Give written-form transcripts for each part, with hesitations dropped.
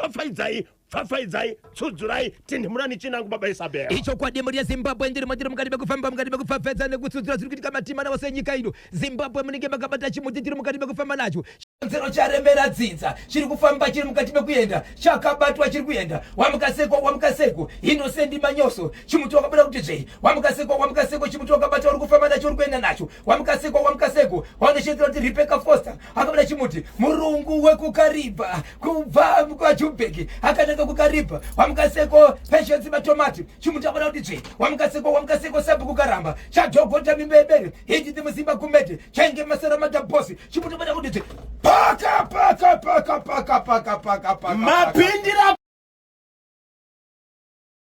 Pfapfaidzai, pfapfaidzai, tsudzurai, tinhimurani chinangu baba Isabel. Ichokwadi mhuri yeZimbabwe ndiri matiri mukati mekufamba mukati mekupfapfaidza nekutsudzura zviri kuitika matima nawo senyika ino. Zimbabwe munenge makabata chimuti tiri mukati mekufamba nacho. Chikonzero charemera dzinza chiri kufamba chiri mukati mekuenda chakabatwa chiri kuenda wamukaseko wamukaseko Innocent Manyoso chimuti wakabuda kuti dzvei wamukaseko wamukaseko chimuti wakabata uri kufamba nacho uri kuenda nacho wamukaseko wamukaseko wanoshedzera kuti Rebecca Foster akabuda chimuti murungu wekukaribha kubva kwajubheki akananga kukaribha wamukaseko patience matomati chimuti akabuda kuti dzvei wamukaseko wamukaseko sabhuku karamba chadhogota mimba yebere hididi musimba kumete chainge masara madhabosi chimuti akabuda kuti dzvei paka paka paka paka paka paka paka mapindira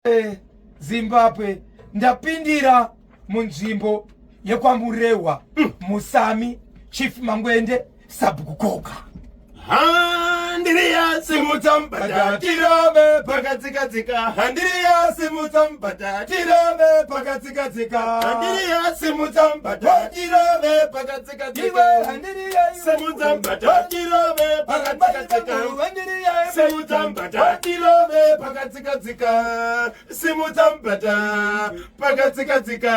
eh, Zimbabwe ndapindira munzvimbo yekwaMurehwa Musami Chief Mangwende Sabhuku Koga. Handiriya simudza mubhadha tirove pakatsika-tsika. Handiriya simudza mubhadha tirove pakatsika-tsika. Handiriya simudza mubhadha tirove pakatsika-tsika. Simudza mubhadha tirove pakatsika-tsika. Simudza mubhadha tirove pakatsika-tsika. Simudza mubhadha pakatsika-tsika.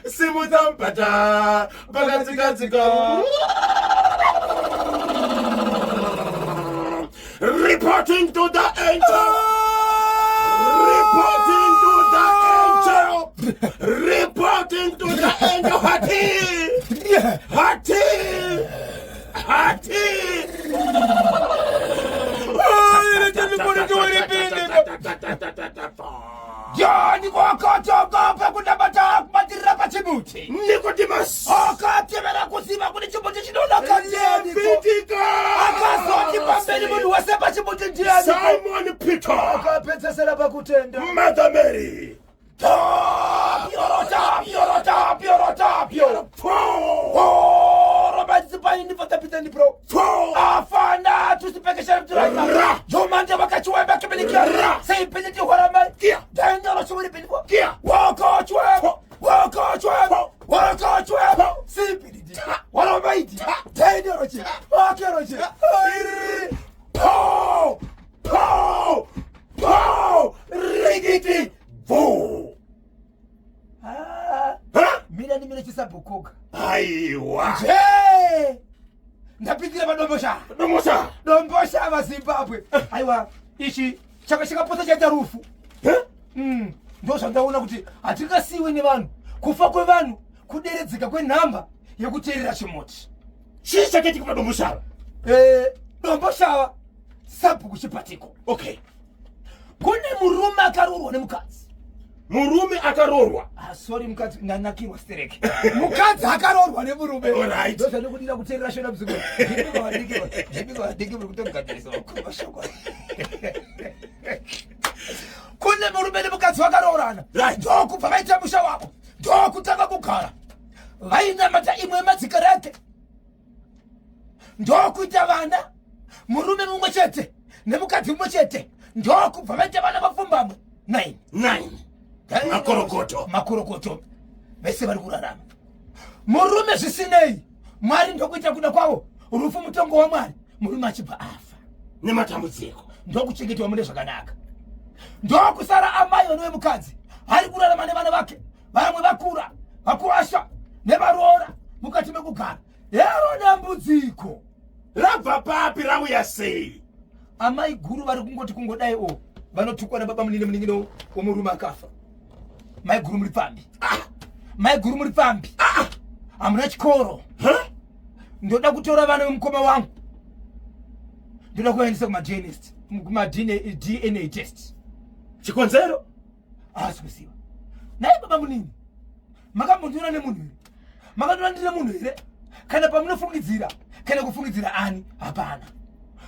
Simudza mubhadha pakatsika-tsika. Reporting to the angel. Reporting to the angel. Reporting to the angel. Hati. Hati. Hati. Jani kwakatoka pakunamata kubatirira pachimuti. Nicodemus. Akatevera kuziva kuti chimuti chinonaka ndiani. Akazoti pamberi munhu wese pachimuti ndiani. Simon Peter. Akapedzesera pakutenda. Mother Mary. Tapio, tapio, tapio, tapio. Afana tusipekesha mtura. Jomanje wakachiwemba kibinikia. Seipiniti hwarama. Daniel chumuri piniko. Woko chwe. Woko chwe. Woko chwe. Sipiniti. Waramaiti. Daniel chi. Wakero chi. Po. Po. Po. Rigiti. Bvu. Ah. Mina ndimire chisabhukuka. Aiwa. Je. Ndapindira padombosha. Dombosha. Dombosha vaZimbabwe. Aiwa ichi chaka chakapotsa chaita rufu. Ndo zvandaona kuti hatingasiwe nevanhu. Kufa kwevanhu kuderedzeka kwenhamba yekuteerera chimuti. Chii chakaitika padomboshava? Eh, domboshava sabhuku chipatiko. Okay. Kune murume akaroorwa nemukadzi. Murume akaroorwa. Ah, sorry mukadzi ndanakirwa stereke. Mukadzi akaroorwa nemurume. Alright. Ndozvandikudira kuteerera shona muzukuru. Ndibika vadiki, ndibika vadiki muri kutogadzirisa vakuru mashoko. Kune murume nemukadzi vakaroorana. Right. Ndokubva vaita musha wavo. Ndokutanga kugara. Vainamata imwe yemadzikereke. Ndokuita vana murume mumwe chete nemukadzi mumwe chete ndokubva vaita vana vapfumbamwe 9 9 makorokoto makorokoto vese vari kurarama murume zvisinei mwari ndokuita kuda kwavo rufu mutongo wamwari murume achibva afa nematambudziko ndokuchengetwa mune zvakanaka ndokusara amai vanove mukadzi ari kurarama nevana vake vamwe vakura vakuwasha nevaroora mukati mekugara hero dambudziko rabva papi rauya sei amai guru vari kungoti kungodai o vanotukwa nababa munini munin'ina womurume akafa mai guru muri pfambi ah! mai guru muri pfambi ah! hamuna chikoro ndoda kutora vana vemukoma wangu ndoda kuvaendesa kumaDNA test chikonzero haasi kuziva naye baba munini makambondiona nemunhu here makandiona ndine munhu here kana pamunofungidzira kana kufungidzira ani hapana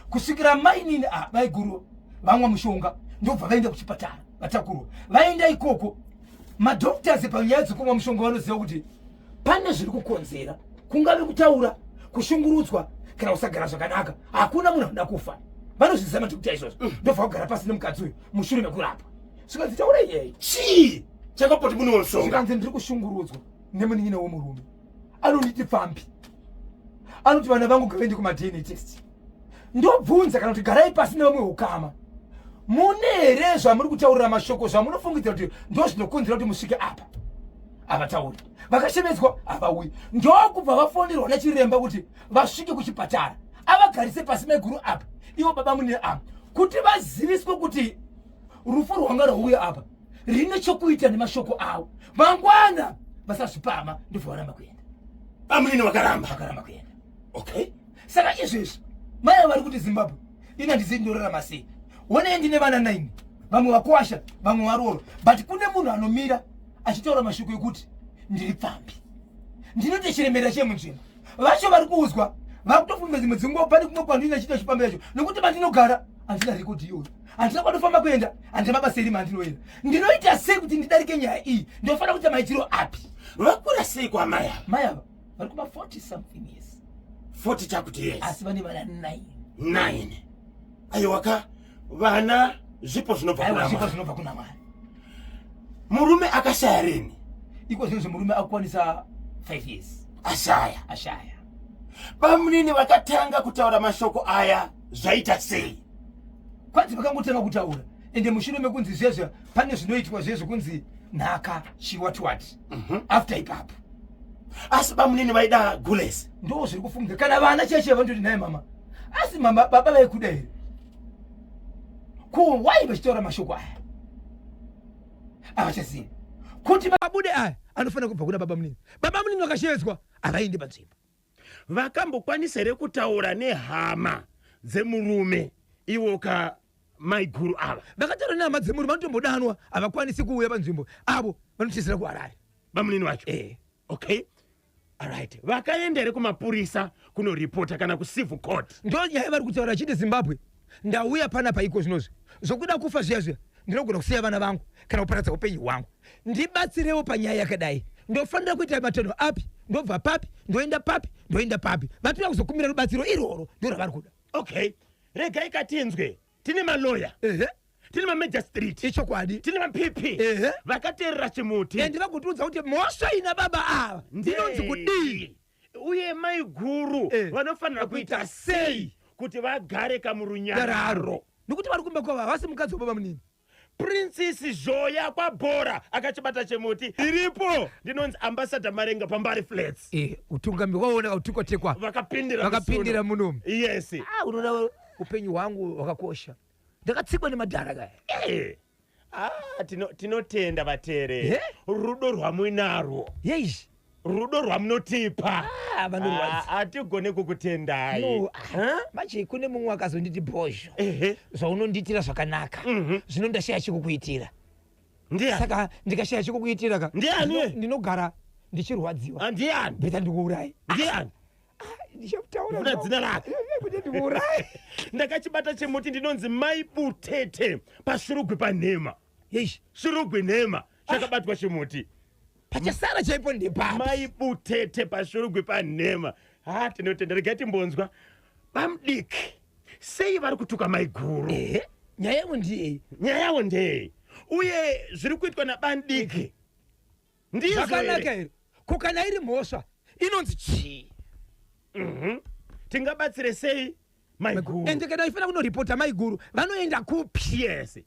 kusvikira mainini ah, vaiguru vamwa mushonga ndobva vaenda kuchipatara vatakurwa vaenda ikoko madoctors panyaya dzekumwa mushonga vanoziva kuti pane zviri kukonzera kungave kutaura kushungurudzwa kana kusagara zvakanaka hakuna munhu anoda kufa vanozviziva madoctor izvozvo ndobva kugara pasi nemukadzi uyu mushure mekurapwa zvikanzi taura iyeyi chii chakapoti mune wemushonga zvikanzi ndiri kushungurudzwa nemunin'ina wemurume anonditi pfambi anoti vana vangu gavaende kumadna test ndobvunza kana kuti garai pasi nevamwe ukama Mune here zvamuri kutaurira mashoko zvamunofungidzira kuti ndo zvinokonzera kuti musvike apa? Havatauri. Vakashevedzwa havauyi. Ndokubva vafonerwa nachiremba kuti vasvike kuchipatara, avagarise pasi maiguru apa, ivo baba mune apa, kuti vaziviswe kuti rufu rwanga rwauya apa rine chokuita nemashoko avo. Mangwana vasazvipama, ndobva varamba kuenda. Bamunini vakaramba. Vakaramba kuenda. Okay. Saka izvezvi mai ava vari kuti Zimbabwe ini handizivi ndorarama sei, honei ndine vana 9, vamwe vakwasha, vamwe varooro, but kune munhu anomira achitaura mashoko ekuti ndiri pfambi, ndinoita chiremerera chemunzvimbo. Vacho vari kuudzwa vakutofunga dzimwe dzinguva pane kumwe kwandina chiita chipambi yacho, nekuti mandinogara handina rekodhi iyoyo, handina kwandofamba kuenda, handina mabasa erima andinoenda. Ndinoita sei kuti ndidarike nyaya iyi? Ndinofanira kuita maitiro api? Vakura sei kwamai ava? Mai ava vari kuma 40 something years. 40 chakuti years. Asi vane vana 9. 9. Aiwa ka, vana zvipo zvinobva Aiwa, kuna zvipo Mwari. zvinobva kuna Mwari. Murume akashaya rini? Iko zvinozvi murume akukwanisa 5 years. Ashaya. Ashaya. Bamunini vakatanga kutaura mashoko aya zvaita sei? Kwanzi vakangotanga kutaura, ende mushure mekunzi zvezvo pane zvinoitwa zvezvo kunzi nhaka chiwatiwati. After ipapo. Asi bamunini vaida gules. Ndo zviri kufunga kana vana cheche vanototi naye mama. Asi mama baba vaikuda here? Ko why vachitaura mashoko aya? Havachazivi. Kuti vabude aya anofanira kubva kuna baba munini. Baba munini vakashevedzwa havaendi panzvimbo. Vakambokwanisa here kutaura nehama dzemurume iwo ka maiguru ava? Vakataura nehama dzemurume, vanotombodanwa, havakwanisi kuuya panzvimbo. Avo vanotizira kuHarare. Bamunini vacho? Okay. Alright. Vakaenda here kumapurisa kunoripota kana kucivil court? Ndo nyaya vari kutaura achiti Zimbabwe ndauya panapa iko zvinozvi zvokuda kufa zviya zviya, ndinogona kusiya vana vangu kana kuparadza upenyu hwangu. Ndibatsirewo panyaya yakadai. Ndofanira kuita matanho api? Ndobva papi? Ndoenda papi? Ndoenda papi? Vatoda kuzokumbira rubatsiro irworwo, ndo ravari kuda. Okay. Regai katinzwe. Tine maloya. Tine mamagistrate. Ichokwadi. Tine maPP. Vakateerera chimuti. Ende vagotiudza kuti mhosva ina baba ava inonzi kudii? Uye maiguru vanofanira kuita sei kuti vagare kamurunyararo? Nekuti vari kumba kwavo havasi mukadzi wababa munini. Princess Zhoya kwaBhora akachibata chimuti. Iripo ndinonzi Ambassador Marenga paMbari Flats. Utungamiri waona utukotekwa. Vakapindira Vakapindira munomu. Yes. Unoona upenyu hwangu hwakakosha. Ndakatsikwa nemadhara kaya. Tinotenda vateereri. Rudo rwamuinarwo. Yes. Rudo rwamunotipa. Vanorwadza. Hatigone kukutendai. No, manje kune mumwe akazonditi bhozho. Zvaunondiitira zvakanaka. Zvino ndashaya chekukuitira. Ndiani? Saka ndikashaya chekukuitira ka. Ndiani? Ndinogara ndichirwadziwa. Ndiani? Beta ndikuurayi. Ndiani? Ndichakutaura Ndikuda dzina rake. Kuti ndikuurayi. Ndakachibata chimuti ndinonzi Mai Butete paShurugwi panhema. Yeyi. Shurugwi nhema chakabatwa chimuti. Pachasara chaipo ndepapi? Mai Butete paShurugwi panhema. Tinotenda, regai timbonzwa. Bamudiki, sei vari kutuka maiguru? Nyaya yavo ndiyei? Nyaya yavo ndeyei? Uye zviri kuitwa nabamudiki ndizvo Zvakanaka here? here? Ko kana iri mhosva inonzi chii? Tingabatsire sei maiguru? Ende kana ifanira kunoripota maiguru vanoenda kupi? Yes.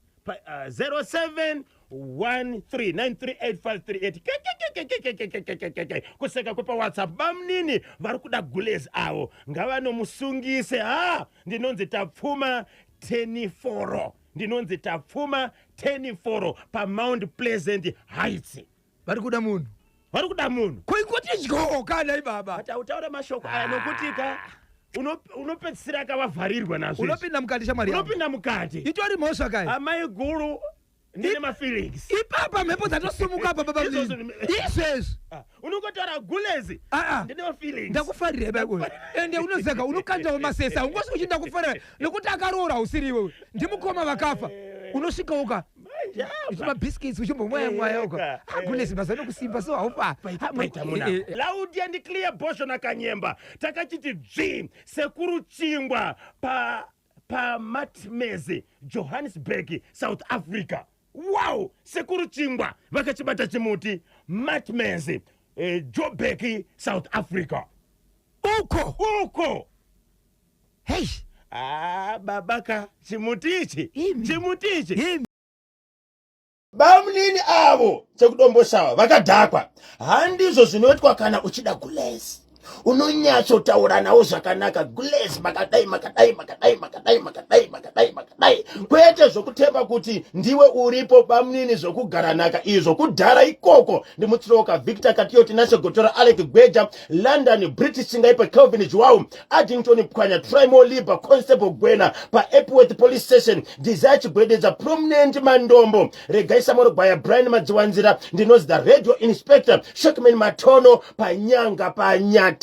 Zero seven one three nine three eight five three eight. Ke, ke, ke, ke, ke, ke, ke, ke, ke, ke, ke. Kuseka kwepa WhatsApp. Bamnini vari kuda gulezi avo ngavanomusungise. Ha, ndinonzi Tapfuma Teniforo. Ndinonzi Tapfuma Teniforo pa Mount Pleasant Heights. Vari kuda munhu. Vari kuda munhu. Ko ikoti dyo kana ibaba. But autaura mashoko aya nokuti ka unopedzisira akavavharirwa nazvo. Unopinda mukati shamwari yangu. Unopinda mukati. Itori mhosva kai. Amai guru ndine mafeelings. Ipapa mhepo dzatosumuka apa baba Izvozvo mnini. Izvezvi. Unongotaura gulezi. Ndine mafeelings. Ndakufarira baba. Ende unozeka unokandawo masesa. Ungosi uchinda kufarira nekuti akaroora usiri iwewe. Ndimukoma vakafa. Unosvika uka. Uchima biscuits uchimbomwaya mwaya uka. Gulezi mazano kusimba so haupa. Paita muna. Loud and clear Bhosho na Kanyemba. Takachiti dzvi sekuru chingwa pa Matmezi, Johannesburg, South Africa. Wow, sekuru chingwa vakachibata chimuti Matmezi, Joburg, South Africa. Uko. Uko. Hey. Ah, baba ka chimuti ichi. Imi. Chimuti ichi. Imi. Bamunini avo chekudomboshawa vakadhakwa. Handizvo zvinoitwa kana uchida gulezi. Unonyatsotaura nawo zvakanaka gulezi, makadai makadai makadai makadai makadai makadai makadai, kwete zvokutemba kuti ndiwe uripo bamunini, zvokugara nhaka izvo kudhara ikoko. Ndimutsiroka Victor Katiyo, Tinashe Gotora, Alec Gweja, London British Chingaipe, Kelvin Joao, Addington Pwanya, Trimo Liba, Constable Gwena paEpworth Police Station, Desire Chigwededza, Prominent Mandombo, Regai Samoro Gwaya, Brian Madziwanzira, ndinozi the Radio Inspector Shekman Matono panyanga panyatate.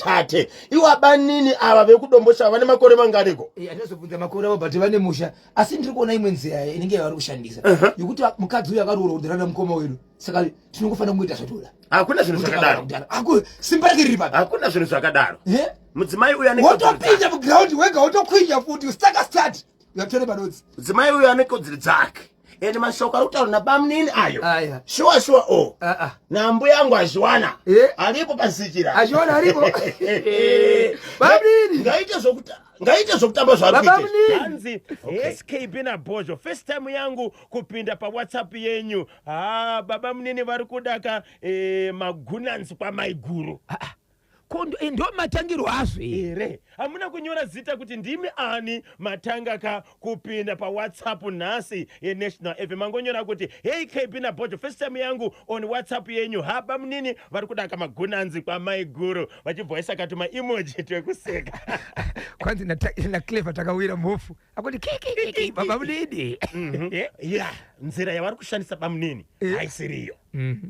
Iwa banini ava vekudombosha vane makore manganiko? Andinozobvunza makore avo, but vane musha. Asi ndiri kuona imwe nzira inenge yavari kushandisa yekuti mukadzi uyu akaroora kudhara namukoma wedu, saka tinongofanira kungoita zvatoda. Hakuna zvinhu zvakadaro. Aku simba rake riri papi? Hakuna zvinhu zvakadaro. Eh? Mudzimai uyu ane kodzero dzake. Wotopinda muground wega, wotokwinya futi, staka start uyatore panodzi. Mudzimai uyu ane kodzero dzake, ende mashoko ari kutaura nabamunini ayo, Aya. shuwa shuwa o Ah, ah. nambuya angu azviwana. Eh? Aripo pasichira. Achiona aripo. Bamunini. Ngaite zvokutamba zvaari Baba kuita. munini. Hanzi SKB naBhozho, first time yangu kupinda paWhatsApp yenyu. Ha, baba munini vari kudaka magunanzi kwamaiguru. Ko ndo matangiro azvo eh. Here hamuna kunyora zita kuti ndimi ani matanga ka kupinda paWhatsApp nhasi yeNational FM? Mangonyora kuti hey KB naBhojo, first time yangu on WhatsApp yenyu. Haba munini vari kudaka magunanzi kwamaiguru, vachibva vaisa kati maemoji twekuseka. Kwanzi naClever takawira mhofu akuti kikikiki baba munini. Ya, nzira yavari kushandisa bamunini haisiriyo,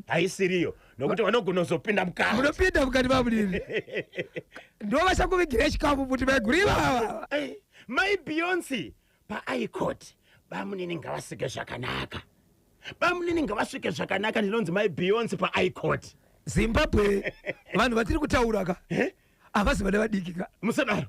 haisiriyo, nokuti vanogona kuzopinda mukati. Munopinda mukati bamunini, ndo vachakuvigirai chikafu futi maiguru ivava. Mai Beyonce paaikoti bamunini ngavasvike zvakanaka, bamunini ngavasvike zvakanaka. Ndinonzi Mai Beyonce paaikoti. Zimbabwe, vanhu vatiri kutaura ka havasi vana vadiki ka. Musadaro.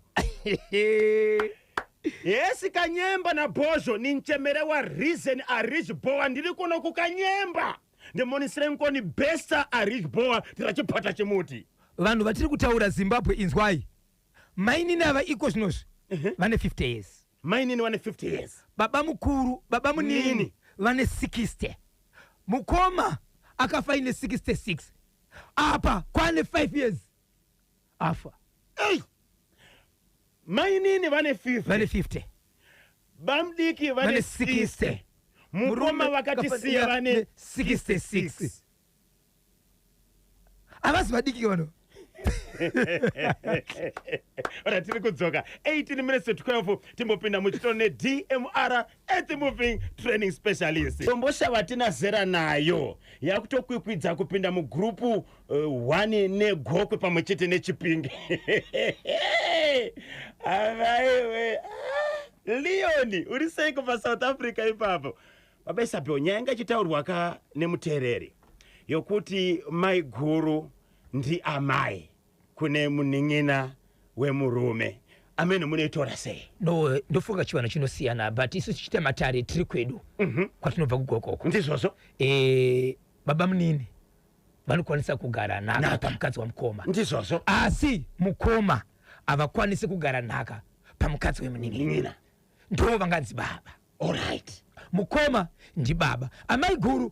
Yesi, Kanyemba naBhozho, ninchemere wa Reason Arijboa. Ndiri kuno kuKanyemba, ndimonisire nkoni Besta Arijboa, tirachipata chimuti. Vanhu vatiri kutaura, Zimbabwe, inzwai. Mainini ava iko zvinozvi vane 50 years. Mainini vane 50 years. Baba mukuru, baba munini Nini. vane 60. Mukoma akafa ine 66, apa kwane 5 years afa. Ei! Mainini vane 50. Vane 50. Bamdiki vane vane 60. 60. Mukoma vakatisiya vane 66. Havasi vadiki vanhu. Ora, tiri kudzoka 18 minutes to 12. Timbopinda muchitoro neDMR Earth Moving Training Specialist. Domboshava tina zera nayo yakutokwikwidza kupinda mugurupu 1 neGokwe pamwe chete neChipinge. Avaiwe Leon, uri sei kubva South Africa ipapo? Baba Isabel, nyaya yanga ichitaurwa ka nemuteereri yokuti maiguru ndiamai kune munin'ina wemurume, amene munoitora sei? No, ndofunga chivanhu chinosiyana, but isu tichiita matare tiri kwedu kwatinobva kuGokoko. Ndizvozvo. Baba munini vanokwanisa kugara nhaka Nhaka. pamukadzi wamukoma. Ndizvozvo. Asi mukoma havakwanisi kugara nhaka pamukadzi wemunin'ina. Nin'ina. Ndo vanganzi baba. Alright. Mukoma ndibaba, amai guru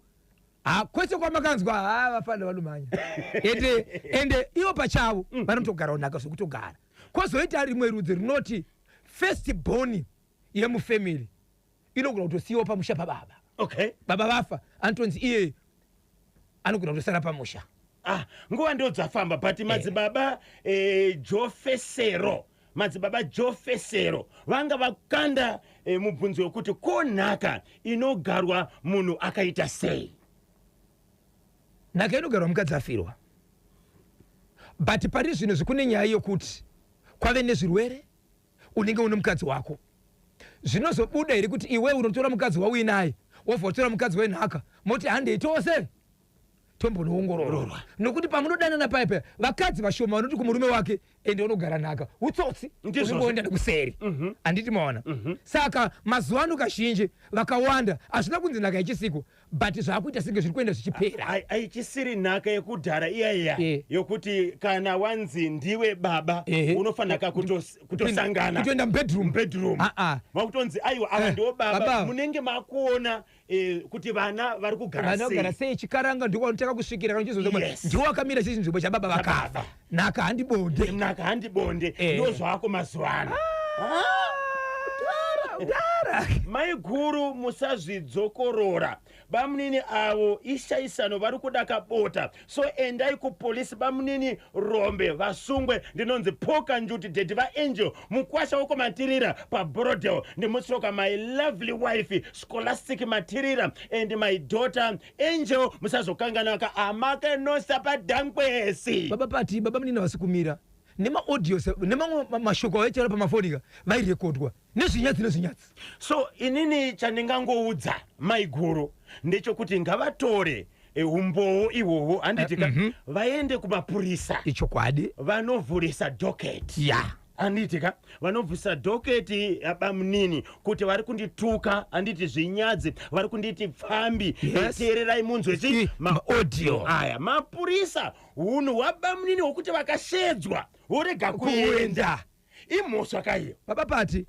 ha, kwese kwamakanzwa ha, vafanira vanomhanya ende ivo pachavo vanotogarawo nhaka zvekutogara. Kwozoita rimwe rudzi rinoti first born yemufamily inogona kutosiyiwa pamusha pababa. Baba vafa, anotonzi iye anogona kutosara pamusha. Ah, nguva ndo dzafamba, but madzibaba Jofesero, madzibaba Jofesero vanga vakanda mubvunzo wekuti ko nhaka inogarwa munhu akaita sei? Nhaka inogarwa mukadzi afirwa, but pari zvino zvikune nyaya yokuti kwave nezvirwere. Unenge une mukadzi wako, zvinozobuda here kuti iwe unotora mukadzi wauinaye, wobva watora mukadzi wenhaka, moti handei tose? Tombonoongororwa, nokuti pamunodanana paya paya, vakadzi vashoma vanoti kumurume wake, "Ende unogara nhaka." Utsotsi. Ndizvozvo. Unongoenda nekuseri, handiti maona? Saka mazuva ano kazhinji vakawanda, hazvina kunzi nhaka yechisiko, but zvaakuita senge zviri kuenda zvichipera. Haichisiri nhaka yekudhara iyaiya yokuti kana wanzi ndiwe baba, unofanira ka kutosangana kutoenda mubedroom. Mubedroom. Ah, ah. Makutonzi aiwa, ava ndiwo baba. Baba. Munenge makuona kuti vana vari kugara Vana vagara sei. sei, chikaranga ndiko vanotanga kusvikira kana uchizozwa ndiwo wakamira chechinzvimbo chababa vakafa. Chababa. Nhaka handibonde. Nhaka handibonde. Ndo zvako mazuva ano. Kudhara. Maiguru, musazvidzokorora. Bamunini avo ishaisano, vari kuda kabota, so endai kupolisi. Bamunini rombe, vasungwe. Ndinonzi Poka Njuti, daddy vaAngel, mukwasha wokumatirira paBorodel. Ndimutsiroka my lovely wife Scholastic Matirira and my daughter Angel. Musazokanganaka amakenosa padhankwesi. Baba pati baba munini havasi kumira nemaaudios nemamwe mashoko avaitaura pamafonika, vairekodwa nezvinyadzi nezvinyadzi. So inini chandingangoudza maiguru ndechekuti ngavatore umbowo ihwohwo, handiti ka, vaende kumapurisa. Ichokwadi. Vanovhurisa docket. Handiti ka, vanovhurisa docket yabamunini kuti vari kundituka, handiti, zvinyadzi, vari kunditi pfambi. Teererai munzwe chi Ma-audio. Aya mapurisa, hunhu hwabamunini hwokuti vakashedzwa vorega kuenda, kuenda, imhosva kaiyo. Baba pati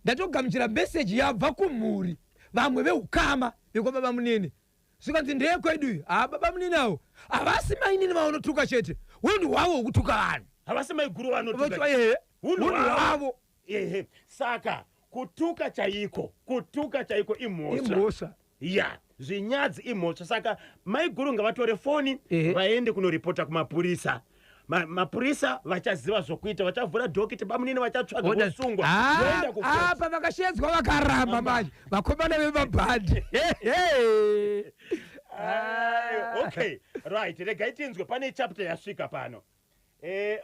ndatogamuchira meseji yabva kumhuri, vamwe veukama vekwababa munini, zvikanzi ndeyekwedu iyi. Ha, baba munini avo havasi mainini vanotuka chete, unhu hwavo hwokutuka vanhu. Havasi maiguru vanotuka. Ehe. Hunhu Hunhu hwavo. hwavo. Ehe, saka kutuka chaiko, kutuka chaiko imhosva. Imhosva. Ya, zvinyadzi imhosva. Saka maiguru ngavatore foni, vaende kunoripota kumapurisa. Mapurisa vachaziva zvokuita, vachavhura docket, bamunini vachatsvaga, vosungwa, voenda kucourt. Apa vakashedzwa vakaramba manje, vakomana vemabhandi. Ayo, okay, right, regai tinzwe pane chapter yasvika pano.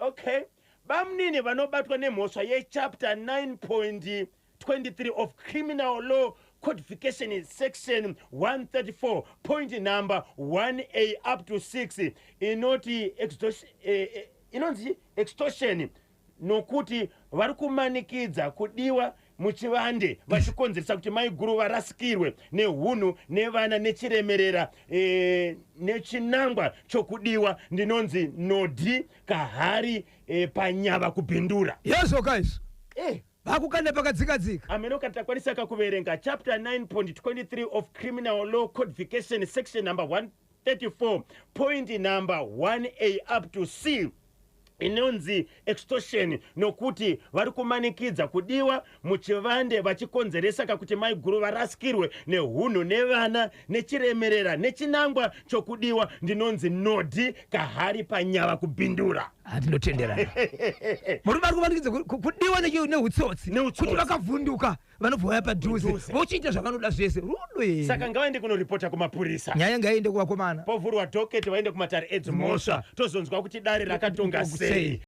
Okay, bamunini vanobatwa nemhosva yechapter 9.23 of Criminal Law Codification, section 134 point number 1A up to 6, inoti inonzi extortion, nokuti vari kumanikidza kudiwa muchivande, vachikonzeresa kuti maiguru varasikirwe neunhu nevana nechiremerera, nechinangwa chokudiwa. Ndinonzi Nodhi Kahari, panyava kupindura. Yezvoka izvo. Vakukanda pakadzikadzika. Amenoka takwanisa kakuverenga chapter 9.23 of Criminal Law Codification, section number 134 point number 1A up to C, inonzi extortion, nokuti vari kumanikidza kudiwa muchivande, vachikonzeresa kakuti maiguru varasikirwe neunhu nevana nechiremerera nechinangwa chokudiwa. Ndinonzi Nodhi Kahari, panyava kubhindura. Handinotenderana, murume ari kumanikidza kudiwa neutsotsi. Neutsotsi. Kuti vakavhunduka, vanobva vaya padhuze, Padhuze. vochiita zvavanoda zvese, rudo here? Saka ngavaende kunoripota kumapurisa. Nyaya ngaiende kuvakomana. Povhurwa docket, vaende kumatare edzimhosva, tozonzwa kuti dare rakatonga sei. Sei.